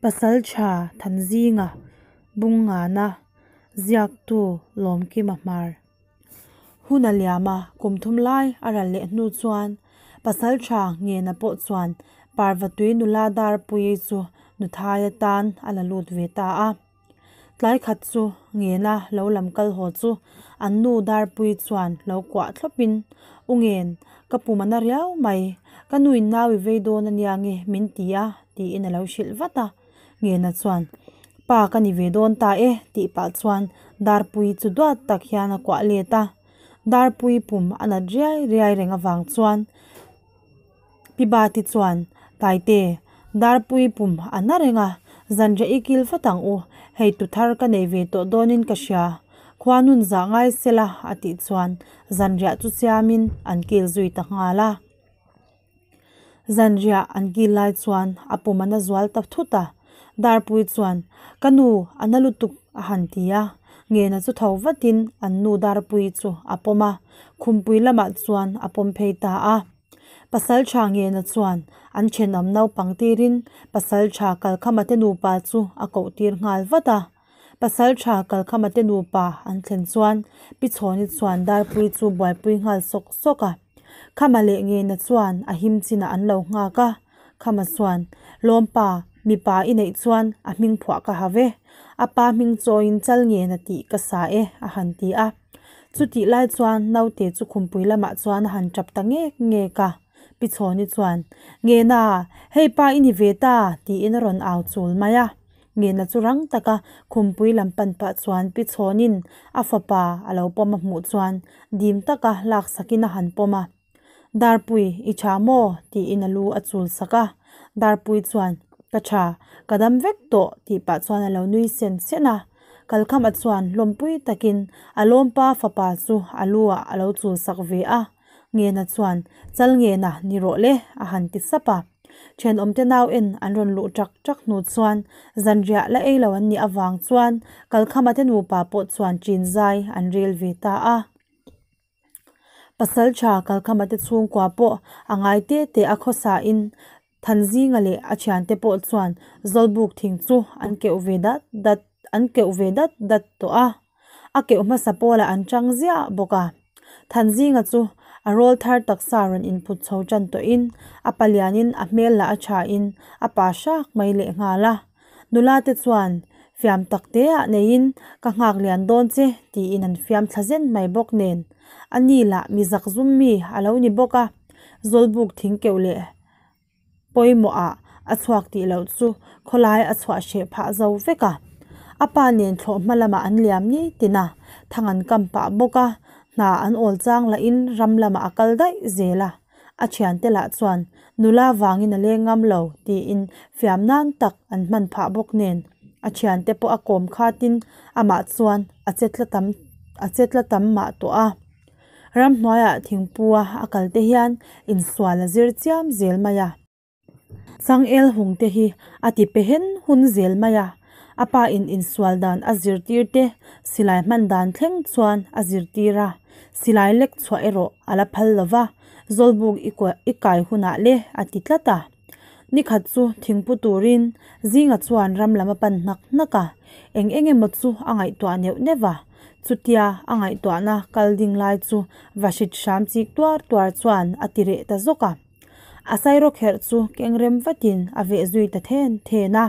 Pasaltha Thanzinga Bungngana ziaktu Lawmkima Hmar. Hun a liam a, kum thum lai a ral leh hnu chuan Pasaltha Ngena pawh chuan Parvatui nula Darpuii chu nuthai atan a la lut ve ta a. Tlai khat chu Ngena lo lam kal haw chu an nu Darpuii chuan lo kuah thlawpin, U Ngen, ka pum a na riau mai, ka nuin nau i vei dawn a nia nge min ti a, tiin a lo hrilh vat a. Ngena chuan, Pa ka ni ve dawn ta e, tih pah chuan Darpuii chu duat tak hian a kuah let a. Darpuii pum a nat riai riai reng avang chuan Pi Bati chuan, Taite, Darpuii pum a na reng a, zanriah i kil vat ang u, hei tu thar ka nei ve tawh dawnin ka hria, khua nun zah ngai sela a tih chuan zanriah chu siamin an kil zui ta nghal a. Zanriah an kil lai chuan a pum a na zual ta thut a, Darpuii chuan, Ka nu, a na lutuk a han ti a, Ngena chu tho vatin an nu Darpuii chu a pawm a, khumpui lamah chuan a pawm phei ta a. Pasaltha Ngena chuan an thenawm naupang tirin Pasaltha Kalkhamate nupa chu a koh tir nghal vat a. Pasaltha Kalkhamate nupa an thlen chuan Pi Chhawni chuan Darpuii chu buaipui nghal sawk sawk a. Khama leh Ngena chuan a him chinah an lo nghak a. Khama chuan, Lawmpa, mipa i neih chuan a hming phuah ka ha ve. A pa hming chawiin chal Ngena tih ka sa e, a han ti a. Chutih lai chuan naute chu khumpui lamah chuan a han tap ta ngek ngek a. Pi Chhawni chuan, Ngena, hei pa i ni ve ta, tiin a rawn au chul mai a. Ngena chu rang taka khumpui lam pan pah chuan Pi Chhawnin a fapa a lo pawm a hmuh chuan dim taka lak sakin a han pawm a. Darpui, i tha maw? tiin a lu a chul sak a. Darpui chuan, Ka tha, ka dam vek tawh, tih pah chuan a lo nui sen sen a. Kalkhama chuan hlawmpui takin a lawmpa fapa chu a lu ah a lo chul sak ve a. Ngena chuan, Chal Ngena, ni rawh le, a han ti sap a. Thenawmte nau en an rawn luh ṭak ṭak hnu chuan zanriah la ei lo an nih avang chuan Kalkhama te nupa pawh chuan ṭin zai an rel ve ta a. Pasal tha Kalkhama te chhungkua pawh a ngai te te a khawsa in Thanzinga leh a thiante pawh chuan Zawlbuk thing chu an keuh ve dat dat an keuh ve dat dat tawh a, a keuh hmasa pawlah an chang ziah bawk a. Thanzinga chu a rawl thar taksa rawn inphut chho tan tawhin a palianin a hmel lah a thain a pa hrak mai lehnghal a. Nula te chuan fiam tak te ah neiin ka nghak lian dawn che tiin an fiam thla zen mai bawk nen a ni lah mi zak zum mi a lo ni bawk a, Zawlbuk thing keuh leh pawimawh ah a chhuak tih loh chu khawlai a chhuah hreh phah zo vek a. A pa nen thlawh hma lamah an liam ni tin a, thang an kam pah bawk a, hna an awl chang lahin ram lamah a kal daih zel a. A thiante lah chuan nula vangin a leng ngam lo tiin fiam nan tak an hman phah bawk nen a thiante pawh a kawm khatin amah chuan a che tla tam a che tla tam mah tawh a. Ramhnuaiah thingpua a kal te hian insual a zir chiam zel mai a. Changel hung te hi a ti pe hen hun zel mai a, a pa in insual dan a zirtir te silai hman dan thleng chuan a zirtir a, silai lek chhuah erawh a la phal lo va, Zawlbuk i kuah i kai hunah le a ti tlat a. Nikhat chu thingpu turin zinga chuan ram lam a pan hnak hnak a, eng eng emaw chu a ngaihtuah neuh neuh a, chutia a ngaihtuahna kal ding lai chu va hrit hram chik tuar tuar chuan a ti reh ta zawk a. A sairawkherh chu keng rem vatin a veh zui ta then then a,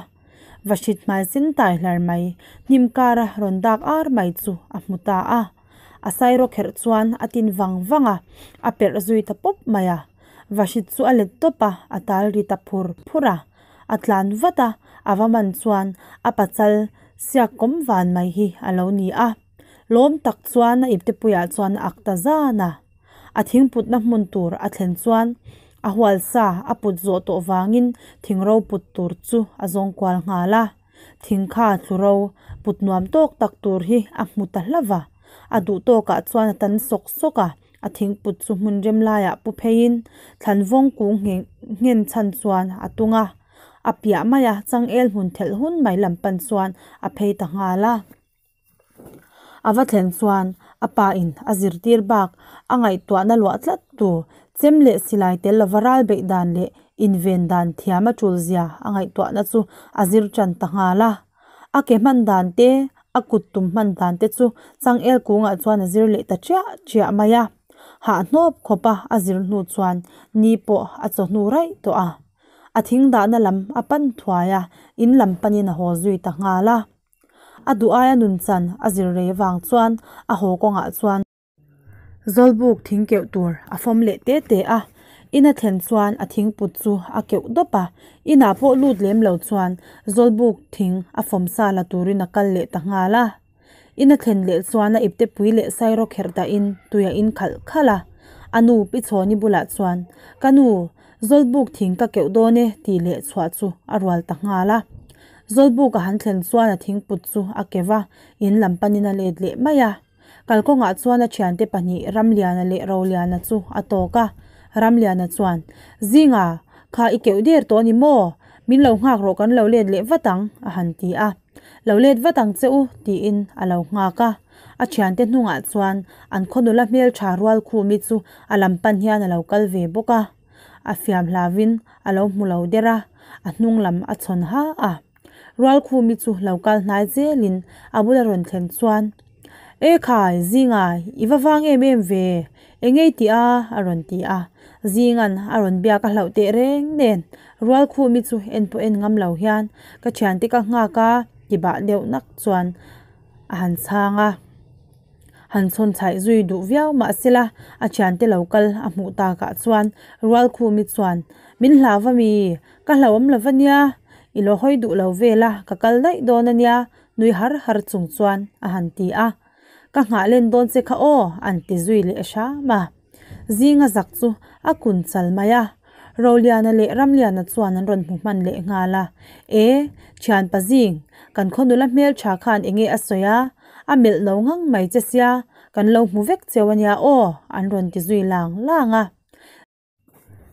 va hrit hmai sen tai hlar mai, hnim kara rawn dak ar mai chu a hmu ta a. A sairawkherh chuan a tin vang vang a, a perh zui ta pawp mai a. Va hrit chu a let tawp a, a tal ri ta phur phur a. A tlan vat a, a va man chuan a pachal siak kawm van mai hi a lo ni a. Lawm tak chuan a iptepuiah chuan a ak ta zan a. A thingputna hmun tur a thlen chuan a hual sa a put zawh tawh vangin thingro put tur chu a zawng kual nghal a. Thing kha thluro put nuam tawk tak tur hi a hmu ta hlauh va. A duh tawkah chuan a tan sawk sawk a, a thingput chu hmun rem laiah pu pheiin thlanvawng kung nghen chhan chuan a tung a. A piah maia changel hmun thelh hun mai lam pan chuan a phei ta nghal a. A va thlen chuan a pa in a zirtir bak a ngaihtuahna luah tlat tu chem leh silai tel lova ral beih dan leh inven dan thiam a tul zia a ngaihtuahna chu a zir tan ta nghal a. A ke hman dan te, a kut tum hman dan te chu changel kungah chuan a zir leh ta chiah chiah mai a. Hah hnawp khawpa a zir hnu chuan ni pawh a chawhnu raih tawh a. A thing dahna lam a pan thuai a, in lam panin a haw zui ta nghal a. A duh aia nun chan a zir rei vang chuan a haw kawngah chuan Zawlbuk thing keuh tur a fawm leh te te a, in a thlen chuan a thing put chu a keuh dawp a, inah pawh lut lem lo chuan Zawlbuk thing a fawm sa la turin a kal leh ta nghal a. In a thlen leh chuan a iptepui leh sairawk kherh dahin tui a in khalh khalh a, a nu Pi Chhawni bulah chuan, Ka nu, Zawlbuk thing ka keuh dawn e tih leh chhuah chu a rual ta nghal a. Zawlbuk a han thlen chuan a thingput chu a keuh a, in lam panin a let leh mai a. Kalkawngah chuan a thiante pahnih Ramliana leh Roliana chu a tawk a. Ramliana chuan, Zinga, kha i keuh der tawh a ni maw? Min lo nghak rawh kan lo let leh vat ang, a han ti a. Lo let vat ang che u, tiin a lo nghak a. A thiante hnungah chuan an khaw nula hmeltha Rualkhumi chu a lam pan hian a lo kal ve bawk a. A fiam hlauvin a lo hmu lo der a, a hnung lam a chhawn ha a. Rualkhumi chu lo kal hnai zelin a bula rawn thlen chuan, E khai, Zinga, i va vang em em ve, eng ei tih a? a rawn ti a. Zinga'n a rawn biak a hlauh teh reng nen, Rualkhumi chu en pawh en ngam lo hian, Ka thiante ka nghak a, ti bah deuh nak chuan a han chhang a. Han chhawn chhaih zui duh viau mahsela a thiante lo kal a hmuh takah chuan Rualkhumi chuan, Min hlau va mi? Ka hlauhawm lo va nia, i lo hawi duh lo vel a, ka kal daih dawn a nia, nui har har chung chuan a han ti a. Ka nghah len dawn che kha aw, an ti zui leh hram a. Zinga zak chu a kun chal mai a. Roliana leh Ramliana chuan an rawn hmu hman leh nghal a. E, thianpa zing, kan khaw nula hmeltha khan enge a sawi a, a melh lo ngang mai che sia, kan lo hmu vek cheu a nia aw, an rawn ti zui lang lang a.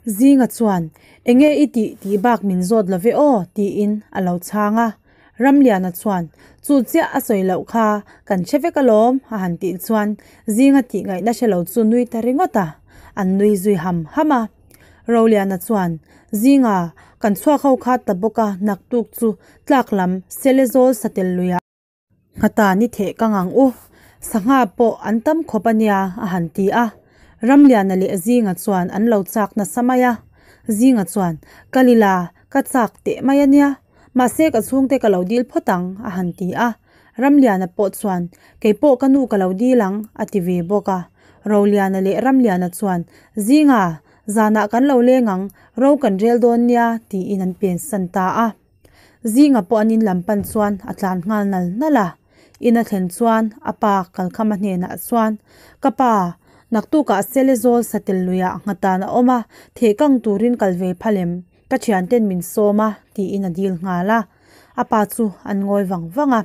Zinga chuan, Enge i tih tih bak min zawt lo ve aw, tiin a lo chhang a. Ramliana chuan, Chu chiah a sawi loh kha, kan hre vek alawm, a han tih chuan Zinga tih ngaihna hre lo chu nui ta ringawt a, an nui zui ham ham a. Roliana chuan, Zinga, kan chhuak ho kha ta bawk a, naktuk chu tlak lam Selezawl satel luiah. Nghata ni theh ka ngang u, sangha pawh an tam khawp a nia, a han ti a. Ramliana leh Zinga chuan an lo chak nasa mai a. Zinga chuan, Kal ila, ka chak teh mai a nia. Mahse ka chhungte ka lo dil phawt ang, a han ti a. Ramliana pawh chuan, Kei pawh ka nu ka lo dil ang, a ti ve bawk a. Roliana leh Ramliana chuan, Zinga, zanah kan lo leng ang, ro kan rel dawn nia, tiin an pensan ta a. Zinga pawh an in lam pan chuan a tlan nghal nal nal a, in a thlen chuan a pa Kalkhama hnenah chuan, Ka pa, naktukah Sele zawl satel luiah nghatan a awm a, theh kang turin kal ve phal em? Ka thianten min sawm a, tiin a dil nghal a. A pa chu an ngawi vang vang a.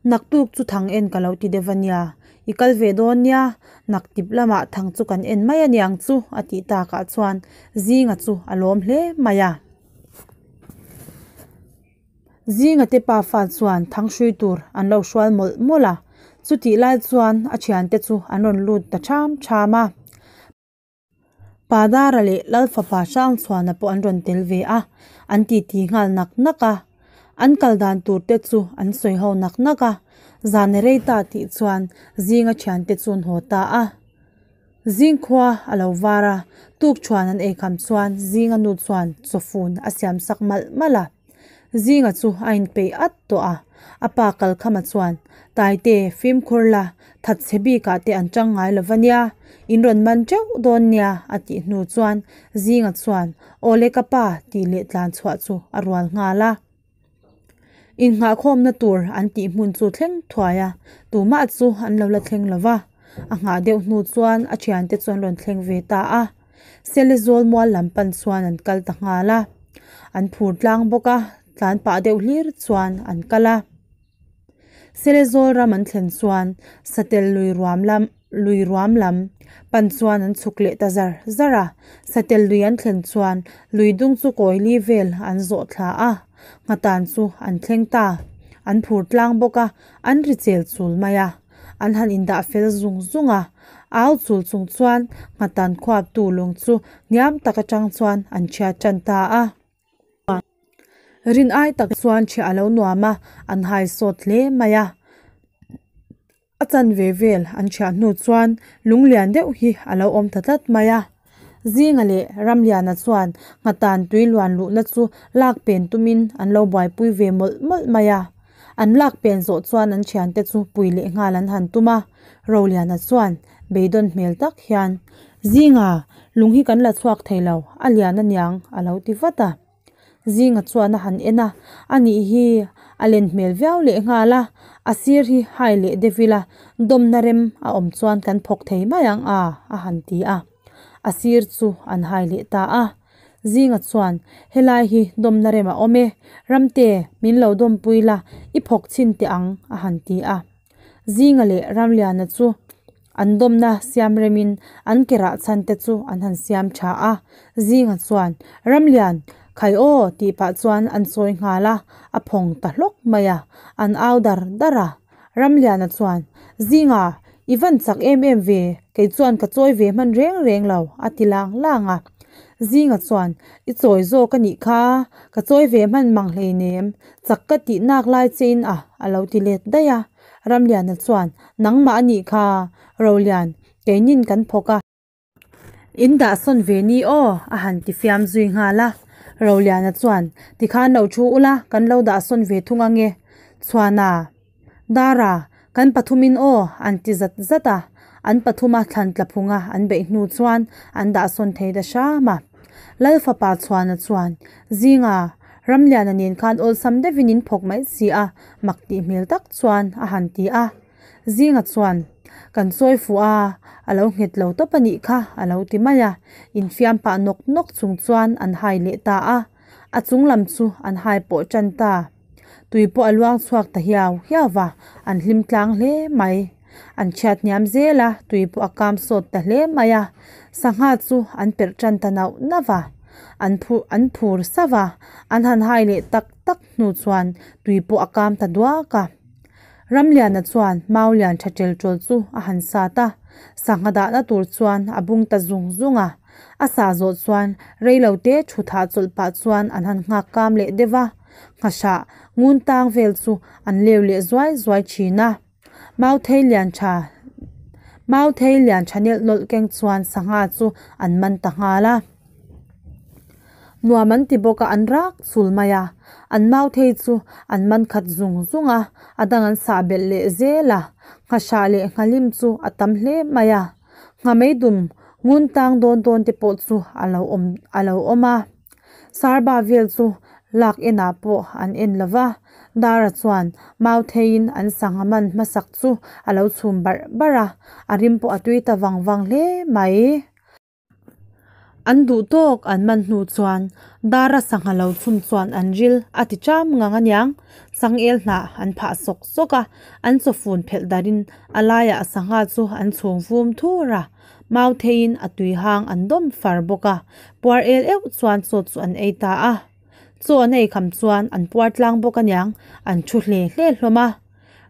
Naktuk chu thang en ka lo ti deuh a nia, i kal ve dawn nia, naktip lamah thang chu kan en mai a niang chu, a tih takah chuan Zinga chu a lawm hle mai a. Zinga te pafa chuan thanghrui tur an lo hrual mawlh mawlh a, chutih lai chuan a thiante chu an rawn lut ta ṭham ṭham a. Padara leh Lalfapa Hrangchhuana pawh an rawn tel ve a, an titi nghal nak nak a. An kal dan tur te chu an sawi ho nak nak a, zan rei ta tih chuan Zinga thiante chu an haw ta a. Zingkhua a lo var a, tukṭhuan an eikham chuan Zinga nu chuan chawfun a siam sak malh malh a. Zinga chu a inpeih at tawh a, a pa Kalkhama chuan, Taite, fimkhur la, thatchhe bikah te an ṭang ngai lo va nia, in rawn man ṭeuh dawn nia, a tih hnu chuan Zinga chuan, Awle ka pa, tih leh tlan chhuah chu a rual nghal a. Innghahkhawmna tur an tih hmun chu thleng thuai a, tumah chu an lo la thleng lo va. A nghah deuh hnu chuan a thiante chu an rawn thleng ve ta a. Selezawl mual lam pan chuan an kal ta nghal a. An phur tlang bawk a, tlan pah deuh hlir chuan an kal a. Selezawl ram an thlen chuan satel lui ruam lam lui ruam lam pan chuan an chhuk leh ta zar zar a. Satel lui an thlen chuan lui dung chu kawi li vel an zawh thla a, nghatan chu an thleng ta. An phur tlang bawk a, an ri chel chul mai a. An han indah fel zung zung a. Au chul chung chuan nghatan khuaptu lung chu hniam tak atang chuan an chhiat tan ta a. Rin ai tak chuan chhiah a lo nuam a, an hai sawt hle mai a. A chanve vel an chhiah hnu chuan lung lian deuh hi a lo awm ta tlat mai a. Zinga leh Ramliana chuan nghatan tui luan luhna chu lak pen tumin an lo buaipui ve mawlh mawlh mai a. An lak pen zawh chuan an thiante chu pui leh nghal an han tum a. Roliana chuan beidawn hmel tak hian, Zinga, lung hi kan la chhuak thei lo, a lian aniang a lo ti vat a. Zinga chuan a han en a, a nih hi a len hmel viau leh nghal a, a sir hi hai leh deuh ila dawmna rem a awm chuan kan phawk thei mai ang a, a han ti a. A sir chu an hai leh ta a. Zinga chuan, Helai hi dawmna rem a awm e, Ramte, min lo dawmpui la, i phawk chhin teh ang, a han ti a. Zinga leh Ramliana chu an dawmna siam remin an ke rah chhan te chu an han siam tha a. Zinga chuan, Ramlian, khai aw tih pah chuan an sawi nghal a, a phawng ta hlawk mai a, an au dar dar a. Ramliana chuan, Zinga, i van chak em em ve, kei chuan ka chawi ve hman reng reng lo, a ti lang lang a. Zinga chuan, I chawi zawk a nih kha, ka chawi ve hman mang hleinem, chak ka tih nak lai chein a, a lo ti let daih a. Ramliana chuan, Nangmah a nih kha, Rolian, keinin kan phawk a. In dah sawn ve ni aw, a han ti fiam zui nghal a. Roliana chuan, Tikhan lo thu ula, kan lo dah sawn ve thung ange. Chhuana, Dara, kan pathumin aw, an ti zat zat a. An pathuma thlan tla phunga an beih hnu chuan an dah sawn thei ta hram a. Lal fapa Chhuana chuan, Zinga, Ramliana nen khan awlsam deuhin in phawk mai si a, mak tih hmel tak chuan a han ti a. Zinga chuan, Kan chawi fuh a, a lo nghet lo tawp a nih kha, a lo ti mai a. Infiam pah nawk nawk chung chuan an hai leh ta a. A chung lam chu an hai pawh tan ta. Tui pawh a luang chhuak ta hiau hiau va, an hlim tlang hle mai. An chhiat hniam zel a, tui pawh a kam sawt ta hle mai a. Sangha chu an perh tan ta nauh nauh va, an phu an phur sauh a, an han hai leh tak tak hnu chuan tui pawh a kam ta duak a. Ramliana chuan Maulian tha tel tawl chu a han sat a, sangha dahna tur chuan a bung ta zung zung a. A sah zawh chuan reilote thutha chawlh pah chuan an han nghak kam leh deuh va, nghahrah ngun tang vel chu an leu leh zuai zuai thin a. Mauthei lian tha Mauthei lian tha nelh nawlh keng chuan sangha chu an man ta nghal a. Nuam an ti bawk a, an rak chul mai a. An mauthei chu an man khat zung zung a, a dang an sah belh leh zel a. Nghahrah leh nghalim chu a tam hle mai a. Nghameidum ngun tang dawn dawn te pawh chu a lo awm a lo awm a. Sarba vel chu lak enah pawh an en lo va, Dara chuan Mautheiin an sangha man hmasak chu a lo chhum barh barh a, a rim pawh a tui ta vang vang hle mai. An duh tawk an man hnu chuan Dara sangha lo chhum chuan an ril a ti cham ngang aniang, changel hnah an phah sawk sawk a, an chawfun phelh darin a laiah sangha chu an chhung vum thur a. Mau theiin a tui hang an dawm far bawk a, puar el euh chuan chaw chu an ei ta a. Chaw an ei kham chuan an puar tlang bawk aniang, an thu hle hle hlawm a.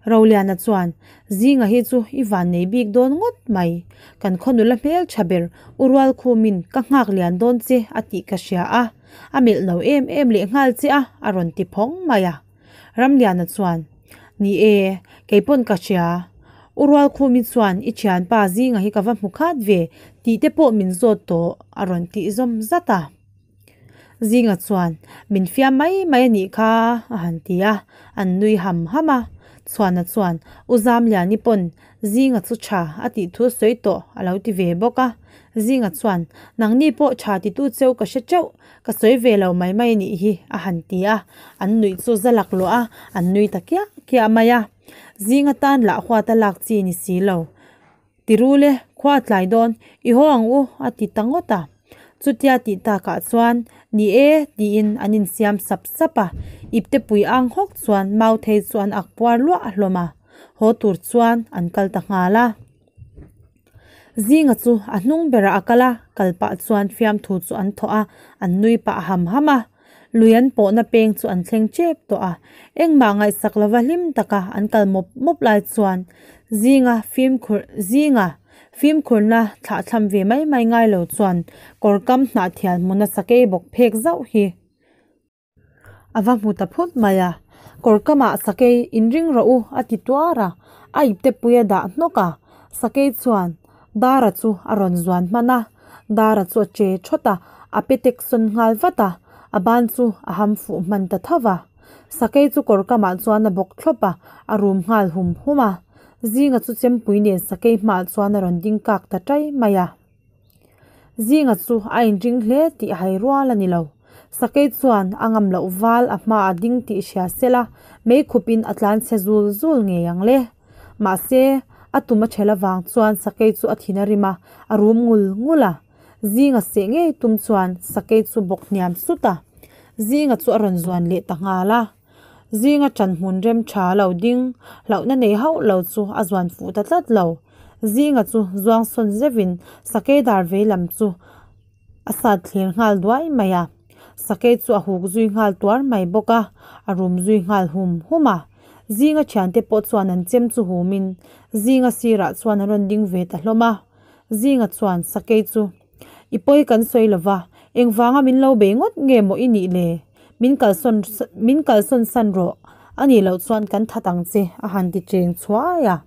Roliana chuan, Zinga hi chu i van nei bik dawn ngawt mai, kan khaw nula hmel tha ber u rual khumin ka nghak lian dawn che a tih ka hria a, a melh lo em em leh nghal che a, a rawn ti phawng mai a. Ramliana chuan, Ni e, kei pawn ka hria. U Rualkhumi chuan i thianpa zinga hi ka va hmu khat ve tih te pawh min zawt tawh a rawn tih zawm zat a. Zinga chuan, Min fiam mai mai a nih kha a han ti a, an nui ham ham a. Chhuana chuan, U Zamliani pawn Zinga chu tha a tih thu sawi tawh a lo ti ve bawk a. Zinga chuan, Nangni pawh tha titu cheu ka hre teuh, ka sawi ve lo mai mai nih hi a han ti a, an nuih chu za laklawh a, an nui ta kiah kiah mai a. Zinga tan lah huat a lak chi ni si lo. Tirul e, khua a tlai dawn, i haw ang u a ti ta ngawt a. Chutia tih takah chuan, Ni e tiin an insiam sap sap a, ipte pui ang hawk chuan Mauthei chu an ak puar luah hlawm a. Haw tur chuan an kal ta nghal a. Zinga chu a hnung berah a kal a, kal pah chuan fiamthu chu an thawh a, an nui pah ham ham a. Lui an pawhna peng chu an thleng tep tawh a, engmah ngaihsak lova hlim taka an kal mawp mawp lai chuan Zinga fimkhur Zinga. Fimkhurna thlahthlam ve mai mai ngai lo chuan kawr kam hnahthial hmuna sakei bawk phek zauh hi a va hmu ta phut mai a. Kawr kamah sakei inring rawh u a ti tuar a, a ipte pui a dah hnawk a. Sakei chuan Dara chu a rawn zuan hman a, Dara chu a che thawt a, a pe tek sawn nghal vat a, a ban chu a ham fuh hman ta tho va. Sakei chu kawr kamah chuan a bawk thlawp a, a rum nghal hum hum a. Zinga chu chempui nen sakei hmaah chuan a rawn ding kak ta tai mai a. Zinga chu a inring hle tih hai rual a ni lo. Sakei chuan a ngam loh val a hmaah ding tih hria sela meikhupin a tlanchhe zul zul ngei ang le. Mahse, a tum a ṭhel avang chuan sakei chu a thin a rim a, a rum ngul ngul a. Zinga seh ngei tum chuan sakei chu bawk hniam sut a, Zinga chu a rawn zuan leh ta nghal a. Zinga ṭan hmun rem ṭha lo ding, hlauhna nei hauh lo chu a zuan fuh ta tlat lo. Zinga chu zuang sawn zeuhin sakei dar vei lam chu a sat thlir nghal duai mai a. Sakei chu a huk zui nghal tuar mai bawk a, a rum zui nghal hum hum a. Zinga ṭhiante pawh chuan an chem chu humin Zinga sirah chuan an rawn ding ve ta hlawm a. Zinga chuan sakei chu, I pawi kan sawi lo va, engvanga min lo bei ngawt nge maw i nih le? Min kalsawn min kalsawn san rawh, a nih loh chuan kan that ang che, a han ti cheng chhuai a.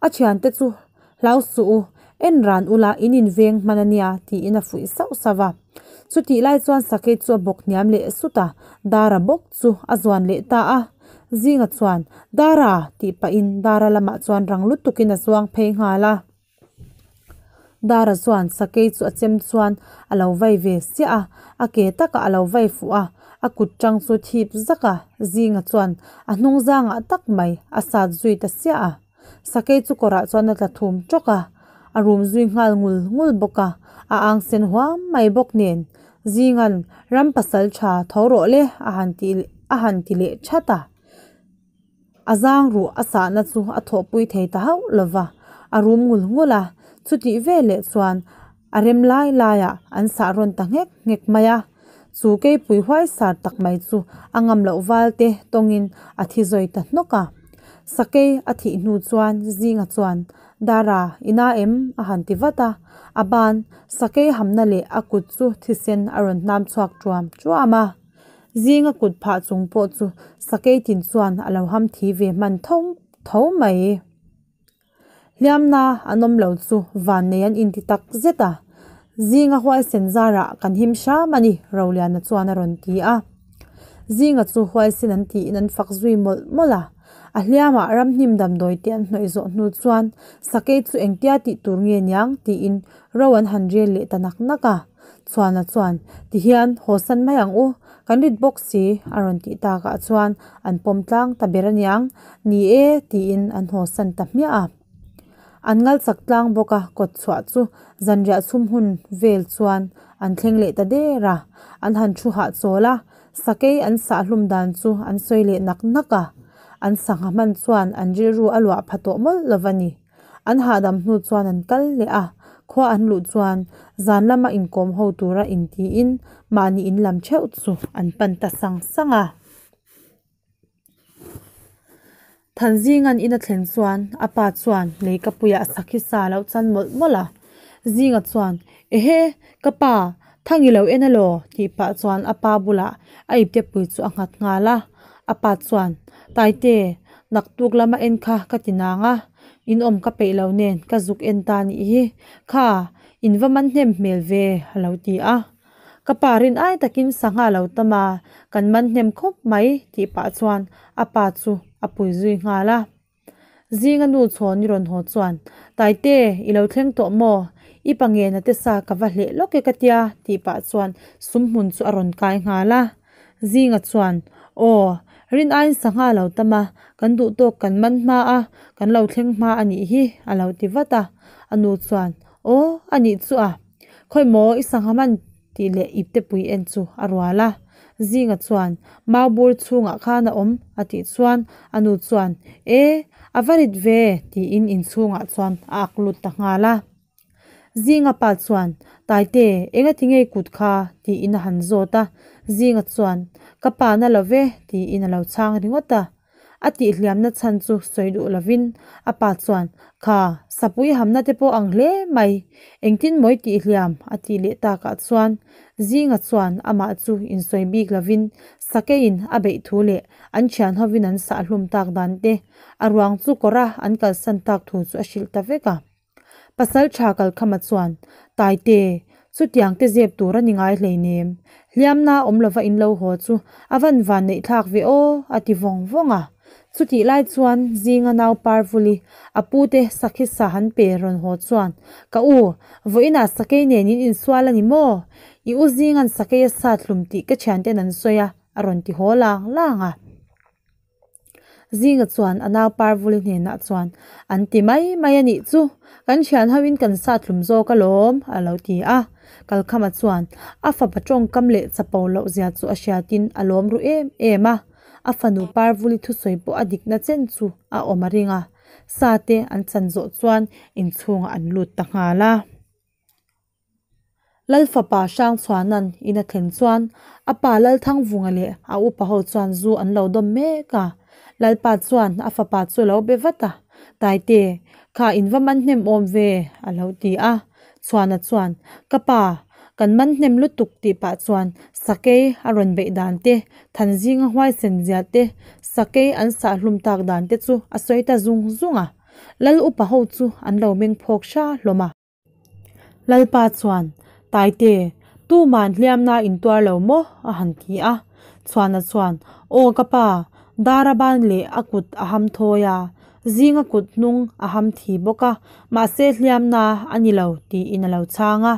A thiante chu hlau suh u, en ran ula in inveng hman a nia, tiin a fuih sauh sauh a. Chutih lai chuan sakei chu a bawk hniam leh sut a, Dara bawk chu a zuan leh ta a. Zinga chuan, Dara! tih pahin Dara lamah chuan rang lutukin a zuang phei nghal a. Dara chuan sakei chu a chem chuan a lo vai ve siah a, a ke takah a lo vai fuh a, a kut tang chu thip zak a, Zinga chuan a hnung zangah tak mai a sat zui ta siah a. Sakei chu kawrah chuan a tla thum tawk a, a rum zui nghal ngul ngul bawk a, a ang sen huam mai bawk nen Zinga'n ram pasal tha tho rawh le a han ti a han ti leh that a. A zang ruh a sahna chu a thawhpui thei ta hauh lo va, a rum ngul ngul a, chutih veleh chuan a rem lai laiah an sah rawn ta nghek nghek mai a. Chu keipui huaisar tak mai chu a ngam loh val te tawngin a thi zawi ta hnawk a. Sakei a thih hnu chuan Zinga chuan, Dara, i na em? a han ti vat a. A ban, sakei hamna leh a kut chu thisen a rawn hnam chhuak ṭuam ṭuam a. Zinga kut phah chung pawh chu sakei tin chuan a lo ham thi ve hman tho tho mai. Hliamna an awm lo chu vannei an inti tak zet a, Zinga huaisen zarah kan him hram a ni, Roliana chuan a rawn ti a. Zinga chu huaisen an tiin an fak zui mawlh mawlh a. A hliamah ramhnim damdawi te an hnawih zawh hnu chuan sakei chu engtia tih tur nge niang tiin ro an han rel leh ta nak nak a. Chhuana chuan, Tihian, haw san mai ang u, kan rit bawk si, a rawn tih takah chuan an pawm tlang ta ber aniang, Ni e, tiin an haw san ta hmiah a. An ngal chak tlang bawk a, kawt chhuah chu zanriah chhum hun vel chuan an thleng leh ta der a, an han thu hahchawl a, sakei an sahhlum dan chu an sawi leh nak nak a, an sangha hman chuan an rilru a luah pha tawh mawlh lo va ni. An hahdam hnu chuan an kal leh a, khua an luh chuan zan lama inkawm ho tura intiin mahni in lam theuh chu an pan ta sang sang a. Thanzinga'n in a thlen chuan a pa chuan leikapuiah sakhi sa a lo chan mawlh mawlh a. Zinga chuan, Ehe, ka pa, Thang i lo en alaw? tih pah chuan a pa bulah a iptepui chu a nghat nghal a. A pa chuan, Taite, naktuk lama en kha ka ti nang a, in awm ka peih lo nen ka zuk en ta nih hi, kha in va man hnem hmel ve a lo ti a. Ka pa rin ai takin sangha lo tam a, kan man hnem khawp mai tih pah chuan a pa chu a pui zui nghal a. Zinga nu chhawn i rawn haw chuan, Taite, i lo thleng tawh maw? I pa ngena te sa ka va hleh lawk e ka tia tih pah chuan sum hmun chu a rawn kai nghal a. Zinga chuan, Aw, rin aiin sangha lo tam a, kan duh tawk kan man hma a, kan lo thleng hma a nih hi a lo ti vat a. A nu chuan, Aw, a nih chu a. Khawi maw i sangha man tih leh iptepui en chu a rual a. Zinga chuan, Mau bur chhungah khan a awm a tih chuan a nu chuan, E, a va rit ve tiin inchhungah chuan a ak lut ta nghal a. Zinga pa chuan, Taite, enga ti ngei kut kha? tiin a han zawt a. Zinga chuan, Ka pa na lo ve tiin a lo chhang ringawt a. A tihhliamna chhan chu sawi duh lovin a pa chuan, Kha, sapui hamna te pawh ang hle mai, engtin mawi tihhliam? a tih leh takah chuan Zinga chuan amah chu insawi bik lovin sakeiin a beih thu leh an thian hovin an sahhlum tak dan te, a ruang chu kawra an kalsan tak thu chu a hrilh ta vek a. Pasal tha Kalkhama chuan, Taite, chutiang te zep tur a ni ngai hleinem. Hliamna awm lova in lo haw chu a van van neih thlak ve aw, a ti vawng vawng a. Chutih lai chuan zinga nau Parvuli, a pute sakhi sa han pe rawn haw chuan, Ka u, vawiinah sakei nen in insual a ni maw? I u zinga'n sakei a sat hlum tih ka thianten an sawi a, a rawn ti haw lang lang a. Zinga chuan a nau Parvuli hnenah chuan, An ti mai mai a nih chu, kan thian hoin kan sat hlum zawk alawm, a lo ti a. Kalkhama chuan a fapa tawngkam leh chapo loh zia chu a hriatin a lawm ru em em a. A fanu Parvuli thusawi pawh a dikna chen chu a awm a ring a. Sa te an chan zawh chuan inchhungah an lut ta nghal a. Lal fapa Hrangchhuana'n in a thlen chuan a pa Lalthangvunga leh a upa ho chuan zu an lo dawm mek a. Lalpa chuan a fapa chu a lo be vat a, Taite, kha in va man hnem awm ve, a lo ti a. Chhuana chuan, Ka pa, kan man hnem lutuk tih pah chuan sakei a rawn beih dan te, Thanzinga huaisen zia te, sakei an sahhlum tak dan te chu a sawi ta zung zung a. Lal upa ho chu an lo meng phawk hra hlawm a. Lalpa chuan, Taite, tuman hliamna in tuar lo maw? a han ti a. Chhuana chuan, Aw ka pa, dar a ban leh a kut a ham thawi a, zinga kut hnung a ham thi bawk a, mahse hliamna a ni lo, tiin a lo chhang a.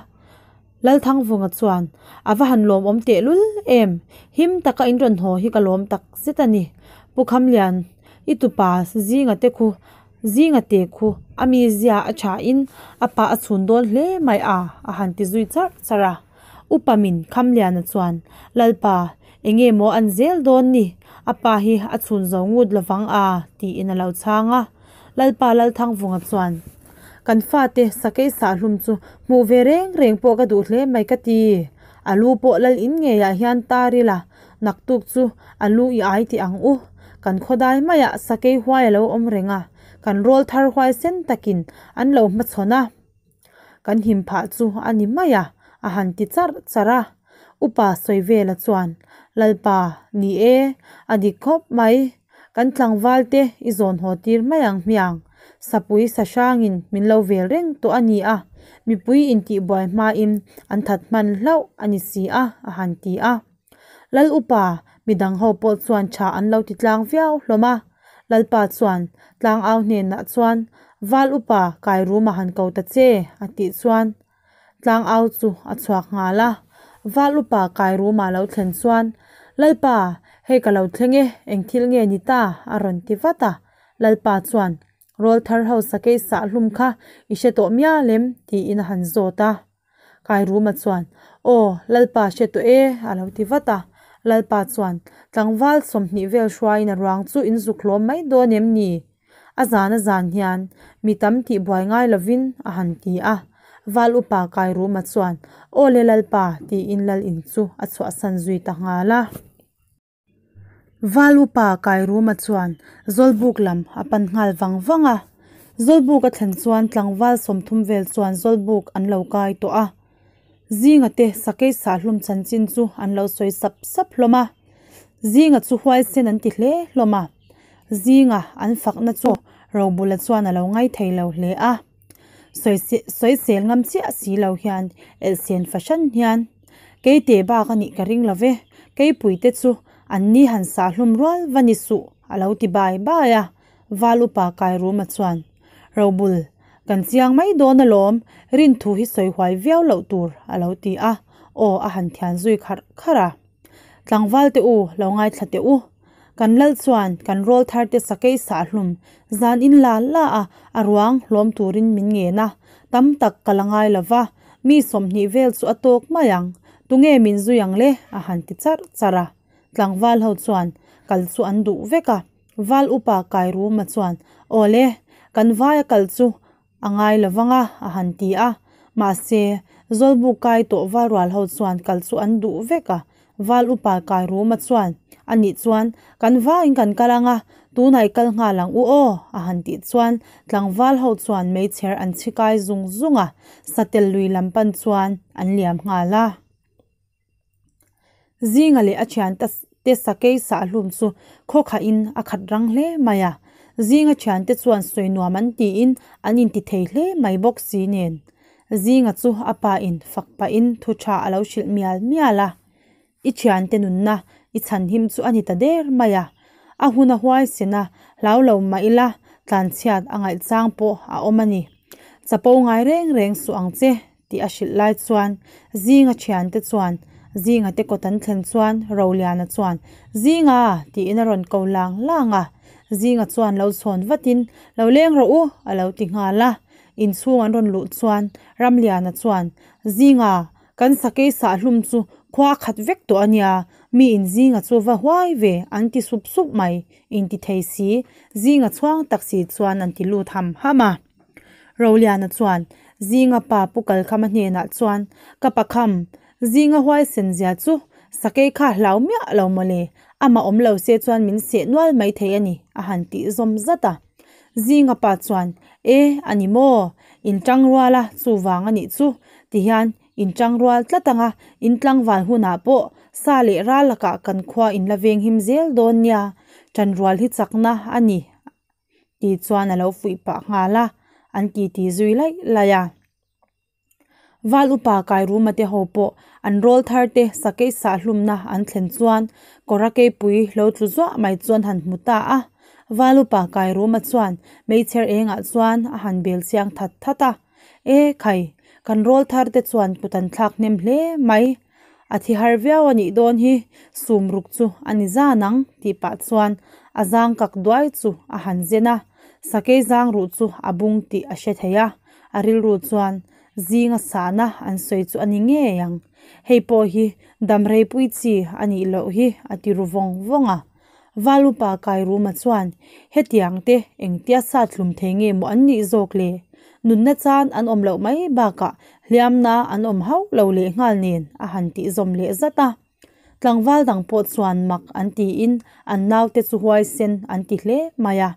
Lalthangvunga chuan, A va han lawmawm tehlul em! Him taka in rawn haw hi ka lawm tak zet a ni. Pu Khamlian, i tupa zinga te khu Zinga te khu a mizia a thain a pa a chhun dawn hle mai a, a han ti zui charh charh a. Upa min Khamliana chuan, Lalpa, enge maw an zel dawn ni? A pa hi a chhun zo ngut lovang a, tiin a lo chhang a. Lalpa Lalthangvunga chuan, Kan fate sakei sahhlum chu hmuh ve reng reng pawh ka duh hle mai ka ti. A lu pawh lal in ngeiah hian tar ila, Naktuk chu a lu i ai tih ang u. Kan khawdai maiah sakei huai a lo awm reng a, kan rawl thar huai sen takin an lo hmachhawn a, kan him phah chu a ni mai a, a han ti charh charh a. Upa Sawivela chuan, Lalpa, ni e, a dik khawp mai. Kan tlangval te i zawn haw tir mai ang hmiang. Sapui sa hrangin min lo vel reng tawh a ni a, mipui intihbuai hmain an that hman hlauh a ni si a, a han ti a. Lal upa midang ho pawh chuan tha an lo ti tlang viau hlawm a. Lalpa chuan tlangau hnenah chuan, Val upa kai ruma han ko ta che, a tih chuan tlangau chu a chhuak nghal a. Val upa kai ruma lo thlen chuan, Lalpa, hei ka lo thleng e, eng thil nge ni ta? a rawn ti vat a. Lalpa chuan, Rawlthar ho sakei sahhlum kha i hre tawh mial em? tiin a han zawt a. Kairuma chuan, Aw, Lalpa hre tawh e, a lo ti vat a. Lalpa chuan, Tlangval 20 vel hruaiin a ruang chu in zuk hlawm mai dawn em ni? A zan a zan hian mi tam tih buai ngai lovin a han ti a. Val upa Kairuma chuan, Aw le Lalpa, tiin Lal in chu a chhuahsan zui ta nghal a. Val upa Kairuma chuan Zawlbuk lam a pan nghal vang vang a. Zawlbuk a thlen chuan tlangval 30 vel chuan Zawlbuk an lo kai tawh a. Zinga te sakei sahhlum chanchin chu an lo sawi sap sap hlawm a. Zinga chu huaisen an ti hle hlawm a. Zinga an fakna chu Robula chuan a lo ngaithei lo hle a. Sawisel ngam chiah si lo hian elhsen fahran hian, Keite bak a nih ka ring lo ve, Keipuite chu an ni han sah hlum rual va ni suh, a lo ti bai bai a. Val upa Kairuma chuan, Robul, kan chiang mai dawn alawm, rinthu hi sawi huai viau loh tur, a lo ti a, aw a han thian zui kharh kharh a. Tlangval te u, lo ngaithla teh u. Kan lal chuan kan rawl thar te sakei sahhlum zan in la la a, a ruang hlawm turin min ngen a. Tam tak ka la ngai lo va, mi 20 vel chu a tawk mai ang. Tunge min zui ang le? a han ti charh charh a. Tlangval ho chuan kal chu an duh vek a. Val upa Kairuma chuan, Aw le, kan vaia kal chu A ngai lo vang a, a han ti a. Mahse, Zawlbuk kai tawh Valrual ho chuan kal chu an duh vek a. Val upa Kairuma chuan Anih chuan kan vaiin kan kal anga tunah i kal nghal ang u aw a han tih chuan tlangval ho chuan meichher an chhi kai zung zung a, satel lui lam pan chuan an liam nghal a. Zinga leh a thiante te sakei sahhlum chu khaw khahin a khat rang hle mai a, Zinga thiante chuan sawi nuam an tiin an inti thei hle mai bawk si nen. Zinga chu a pa in fak pahin thu tha a lo hrilh mial mial a, I thiante nunna i chhanhim chu a ni ta der mai a, a hun a huaisen a, hlau lo mah ila tlanchhiat a ngaihchang pawh a awm a ni. Chapo ngai reng reng suh ang che tih a hrilh lai chuan Zinga thiante chuan Zinga te kawt an thlen chuan Roliana chuan Zinga tiin a rawn ko lang lang a, Zinga chuan lo chhawn vatin Lo leng rawh u a lo ti nghal a, inchhung an rawn luh chuan Ramliana chuan Zinga kan sakei sahhlum chu khua a khat vek tawh a nia, mi in Zinga chu va huai ve an ti sup sup mai inti thei si, Zinga chhuang tak si chuan an ti lut ham ham a. Roliana chuan Zinga pa Pu Kalkhama hnenah chuan, Ka pakham, Zinga huaisen zia chu sakei kha hlau miah lo mawle, amah awm lo se chuan min seh nual mai thei a ni, a han tih zawm zat a. Zinga pa chuan, E, a ni maw? In tang rual a, chuvang a nih chu, ti hian in tang rual tlat ang a, in tlangval hunah pawh sa leh ral lakah kan khua in la venghim zel dawn nia, ṭanrual hi chakna a ni. Ti chuan a lo fuih pah nghal a, an titi zui laih laih a. Val upa Kairuma te ho pawh an rawl thar te sakei sahhlumna an thlen chuan kawra keipui lo tlu zuah mai chuan han hmu ta a. Val upa Kairuma chuan meichher engah chuan a han bel chiang that that a. E khai, kan rawl thar te chuan kut an thlak hnem hle mai. A thi har viau a nih dawn hi, sum ruk chu a ni zan ang tih pah chuan a zang kak duai chu a han zen a, sakei zang ruh chu a bung tih a hre thei a, a rilru chuan zinga sahna an sawi chu a ni ngei ang, hei pawh hi damreipui chi a nih loh hi a ti ru vawng vawng a. Val upa Kairuma chuan, Hetiang te engtia sat hlum thei nge maw an nih zawk le? Nunna chan an awm loh mai bakah hliamna an awm hauh lo lehnghal nen a han tih zawm leh zat a. Tlangval dang pawh chuan mak an tiin an naute chu huaisen an ti hle mai a.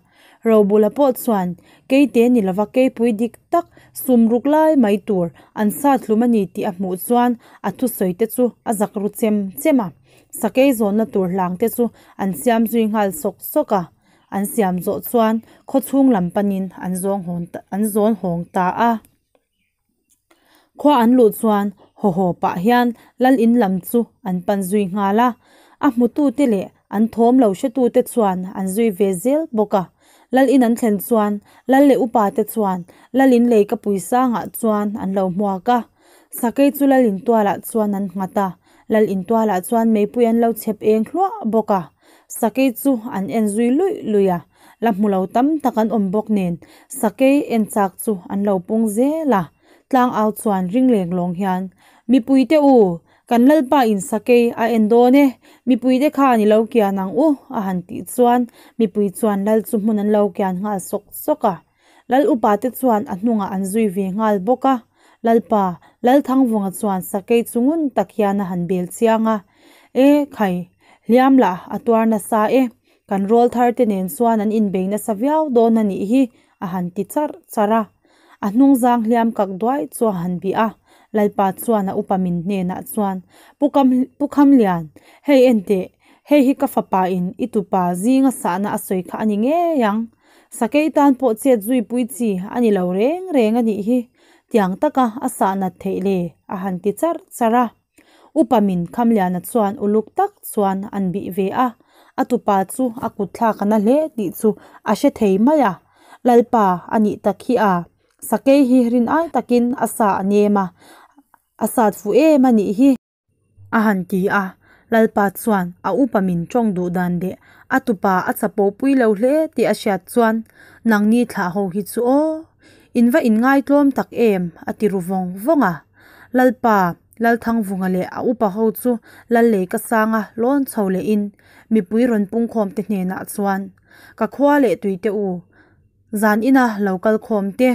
Robula pawh chuan, Keite ni lova keipui dik tak sum ruk lai mai tur an sat hlum a ni tih a hmuh chuan a thusawi te chu a zak ru chem chem a. Sakei zawnna tur hlang te chu an siam zui nghal sawk sawk a, an siam zawh chuan khawchhung lam panin an zawng hawn an zawn hawng ta a. Khua an luh chuan haw haw pah hian lal in lam chu an pan zui nghal a, a hmutute leh an thawm lo hretute chuan an zui ve zel bawk a. Lal in an thlen chuan lal leh upa te chuan lal in lei ka pui sangah chuan an lo hmuak a, sakei chu lal in tualah chuan an nghat a. Lal intualah chuan meipui an lo chhep eng hluah bawk a, sakei chu an en zui luih luih a, la hmu lo tam tak an awm bawk nen sakei en chak chu an lo pung zel a, tlangau chuan ring leng lawng hian, Mipuite u, kan Lalpa in sakei a en dawn e, mipuite khan i lo kian ang u a han tih chuan mipui chuan lal chu hmun an lo kian nghal sawk sawk a. Lal upate chuan a hnungah an zui ve nghal bawk a, Lalpa, Lalthangvunga chuan sakei chu ngun tak hian a han bel chiang a, E khai, hliam lah a tuar nasa e, kan rawl thar te nen chuan an inbei nasa viau dawn a nih hi, a han ti charh charh a. A hnung zang hliam kak duai chu a han bih a, Lalpa chuan a upa min hnenah chuan, Pu Kam, Pu Khamlian, hei enteh, hei hi ka fapa in i tupa zinga sahna a sawi kha a ni ngei ang. Sakei tan pawh chet zui pui chi a ni lo reng reng a nih hi, tiang taka a sah nat theih le a han ti charh charh a. Upa min Khamliana chuan uluk tak chuan an bih ve a, a tupa chu a kut thlak a na hle tih chu a hre thei mai a, Lalpa a nih tak hi a, sakei hi rin ai takin a sah a nem a, a sat fuh em a nih hi. A han ti a, Lalpa chuan a upa min tawng duh dan leh a tupa a chapo pui lo hle tih a hriat chuan, Nangni thlah ho hi chu aw, in va inngaitlawm tak em? a ti ru vawng vawng a. Lalpa, Lalthangvunga leh a upa ho chu Lal lei ka sanga lawn chho lehin mipui rawn pungkhawm te hnenah chuan, Ka khua leh tuite u, Zan ina lo kal khawm te,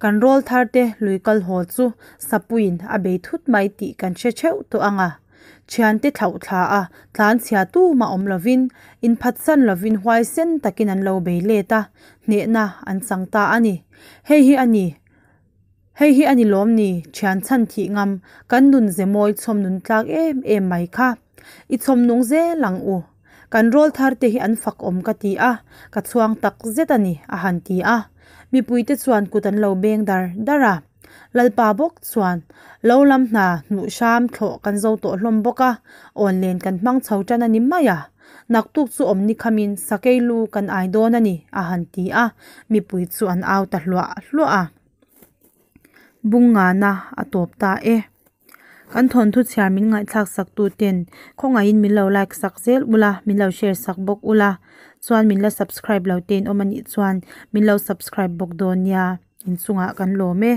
kan rawl thar te lui kal haw chu Sapuiin a bei thut mai tih kan hre theuh tawh ang a. Thiante thlauh thla a, tlanchhia tumah awm lovin, inphatsan lovin huaisen takin an lo bei let a, hnehna an chang ta a ni. Hei hi a ni, hei hi a ni lawm ni, thian chhan thih ngam, kan nun ze mawi chhawm nun tlak em em mai kha. I chhawm nung zel ang u. Kan rawl thar te hi an fak awm ka ti a, ka chhuang tak zet a ni, a han ti a. Mipuite chuan kut an lo beng dar dar a. Lalpa bawk chuan, Lo lam hna hnuh hram thlawh kan zo tawh hlawm bawk a, awnlen kan hmang chho tan a ni mai a. Naktuk chu awmni khamin sakei lu kan ai dawn a ni, a han ti a. Mipui chu an au ta hluah hluah a. Bungngana a tawp ta e. Kan thawnthu chhiar min ngaihthlak sak tu ten khawngaihin min lo like sak zel ula, min lo share sak bawk ula, chuan min la subscribe lo te in awm anih chuan min lo subscribe bawk dawn nia, inchungah kan lawm e.